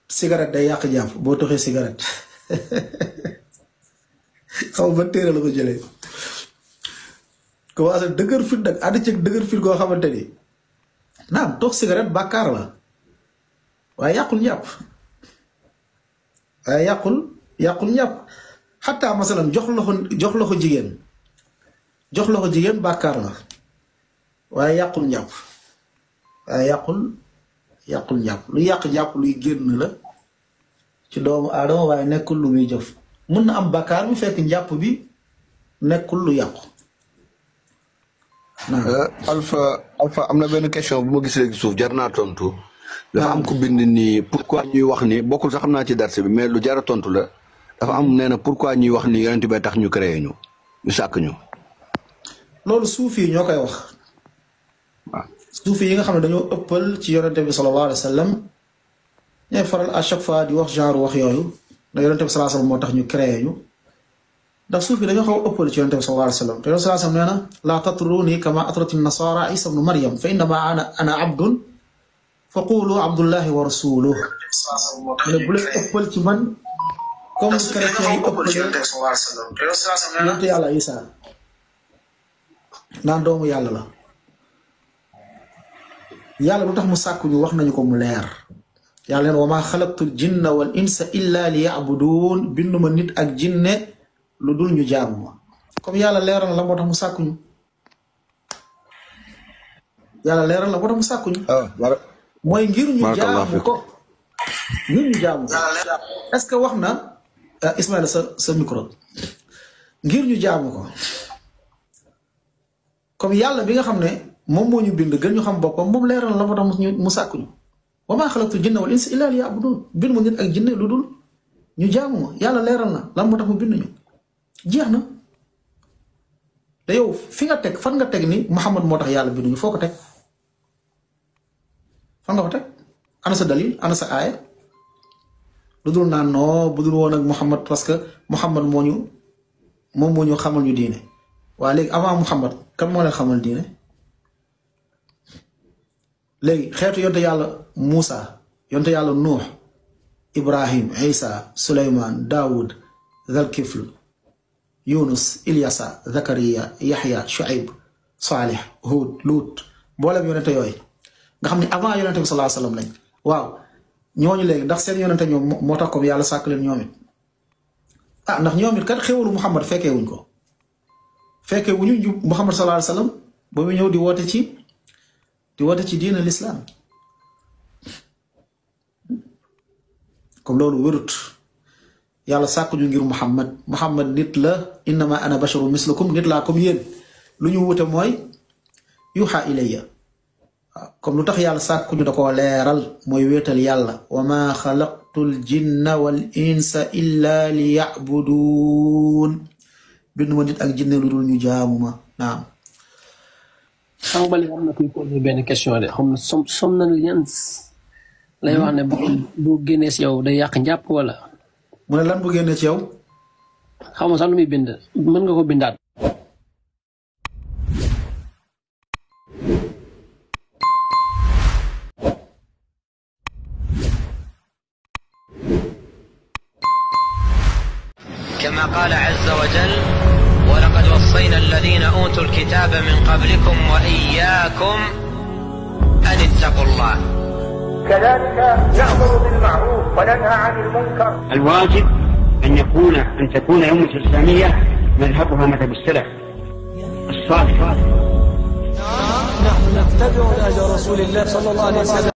cigarette day yàq jàpp boo toxee cigarette xaw ba téere la ko jëlee commencé dëgër fit nag ànd ci dëgër fit goo xamante ni naam tox cigarette bàkkaar la waaye yàqul njàpp waaye yàqul njàpp xataa masalan jox loxo jigéen bàkkaar la waaye yàqul njàpp waaye yàqul njàpp lu yàq njàpp luy génn la ci doomu aadama waaye nekkul lu muy jëf mun na am bàkkaar bi fekk njàpp bi nekkul lu yàqu. Alpha am na benn question bu ma gis léegi suuf jar naa tontu. dafa am ku bind nii pourquoi ñuy wax ni bokkul sax xam naa ci darse bi mais lu jar a tontu la dafa am nee na pourquoi ñuy wax ni yonent bi tax ñu créé ñu sàkk ñu. loolu suuf yi ñoo koy wax. waaw suuf yi nga xam ne dañoo ëppal ci yonente bi sallallahu alayhi wa sallam ñooy faral à chaque fois di wax genre wax yooyu na yonente bi sallallahu alayhi wa sallam moo tax ñu créé ñu ndax suuf yi dañoo xaw a ëppal ci yonente bi sallallahu alayhi wa sallam te yonente sallallahu alayhi wa sallam nee na laa tatruni kama atrati nasara isa bnu maryam fa innama ana abdun fa qulu abdullahi wa rasuluh mu ne bu leen ëppal ci man comme chrétien yi ëppal yonente yàlla isa naan doomu yàlla la yàlla lu tax mu sàkku ñu wax nañu ko mu leer yàlla leen wa maa xalaqtul jinna wal insa illa li ya'budun binduma nit ak jinne lu dul ñu jaamu ma comme yàlla leeral la moo tax mu sàkku ñu mooy ngir ñu jaamu ko est-ce que wax na Ismaïla sa micro ngir ñu jaamu ko comme yàlla bi nga xam ne moom moo ñu bind gën ñu xam boppam moom leeral la moo tax mu sàkku ñu wa maa xalaqtul jinna wal insa illa liya'budun bind mu nit ak jinne lu dul ñu jaamu ma yàlla leeral na lan moo tax mu bind ñu jeex na te yow fi nga teg fan nga teg ni Muhammad moo tax yàlla bind ñu foo ko teg fan nga ko teg ana sa dalil ana sa aaya lu dul naan non bu dul woon ak Muhammad parce que Muhammad moom moo ñu xamal ñu diine waaye léegi avant Muhammad kan moo leen xamal diine léegi xeetu yonte yàlla Muusa yonte yàlla Nuux Ibrahim Isa Suleymaan Daawud Zalkifl Yunus Ilyasa Zakariya Yaxya Shuayb Saalih Hud Lut mboolem yonente yooyu nga xam ne avant yonente bi sallallahu alayhi wa sallam lañ waaw ñooñu léegi ndax seen yonente ñoom moo tax comme yàlla sàkk leen ñoom it ndax ñoom it kat xéwalu Muhammad fekkee wuñ ko fekkee wuñu Muhammad sallallahu alayhi wa sallam ba mu ñëw di woote ci diina l'islam comme loolu wérut yàlla sàkk ñu ngir Muhammad nit la innama ana basharu mislukum nit laa comme yéen lu ñu wute mooy yuha ilayya waaw comme lu tax yàlla sàkk ñu da koo leeral mooy wéetal yàlla wa ma xalaqtul jinna wal insa illa li ya'budun bindu ma nit ak jinne lu dul ñu jaamu ma naam xam nga am na kuy posé benn question de xam na somnolence lay wax ne bu génnee si yow day yàq njàpp wala. mu ne lan bu génnee ci yow. xaw ma sax lu muy bind mën nga ko bindaat. كما قال عز وجل ولقد وصينا الذين أوتوا الكتاب من قبلكم وإياكم أن اتقوا الله كذلك نأمر بالمعروف وننهى عن المنكر. الواجب أن تكون الأمة الإسلامية مذهبها مذهب السلف الصالح. نحن نتبع نهج رسول الله صلى الله عليه وسلم.